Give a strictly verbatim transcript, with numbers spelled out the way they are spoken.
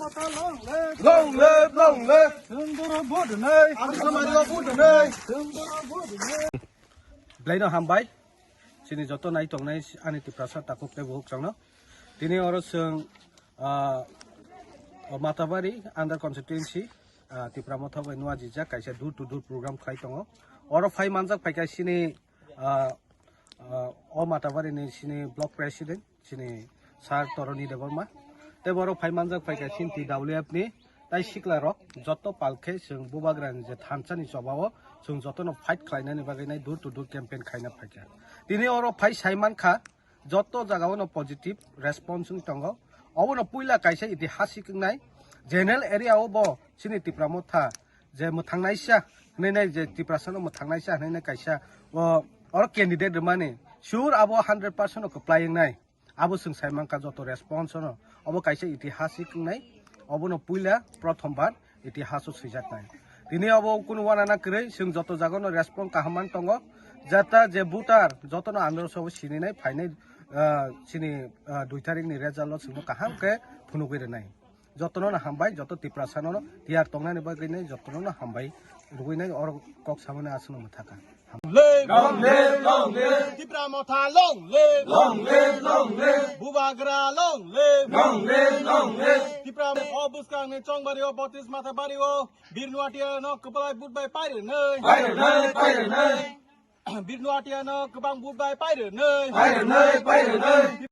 Long live, long live. Belai no hambai. Chini joto nai tongnai ani Tiprasa takhuk tei bukhuk changno. Tini oro chwng, ah, o Matabari under constituency, ah, Tipra Motha bai nua jijak kaisa door to door program khlai tongo. Oro phai manjak phaikha chini, ah, ah, o Matabari ni chini block president, chini Sir Toroni Debbarma. Tei borok phai manjak phaikha chini T W F ni tai sikla rok joto pal khe chwng Bubagra ni je thansa ni choba o chwng joto no fight khlainani bagwi nai door to door campaign khaina phaikha. Tini oro phai sai mankha joto jaga o no positive response wng tongo. Obo no puila kaisa itihasik wngnai general area o bo chini Tipra Motha je mwthangnaisa hwnwi nai je Tiprasa no mwthangnaisa hwnwi nai kaisa o oro candidate rwmani sure abo hundred percent no kwplai wngnai. Abo chwng sai mankha joto response no. Obo kaisa itihasik wngnai. Obono puila prothom bar itihaso swijaknai. Tini obo kunu wanana kwrwi chwng joto jagano response kaham man tongo. Jata je voter jotono andro sobo sininai phainai, ah, chini, ah, dui tarikni result o chwngno kaham khe phunugwi rwnai. Jotono no hambai, joto Tiprasano no tiyar tongnani bagwi nai jotono no hambai rwgwi nai oro kok samani aswkno mwthakha. Long live, long live. Tipra Motha long live. Long live, long live. Bubagra long live. Long live, long live. Tipra o bwskangni Chongbari o Baptist Mathabari o Birnu Atia no kwplai vote bai pairwnai. Pairwnai, pairwnai. Birnu Atia no kwbang vote bai pairwnai. Pairwnai, pairwnai.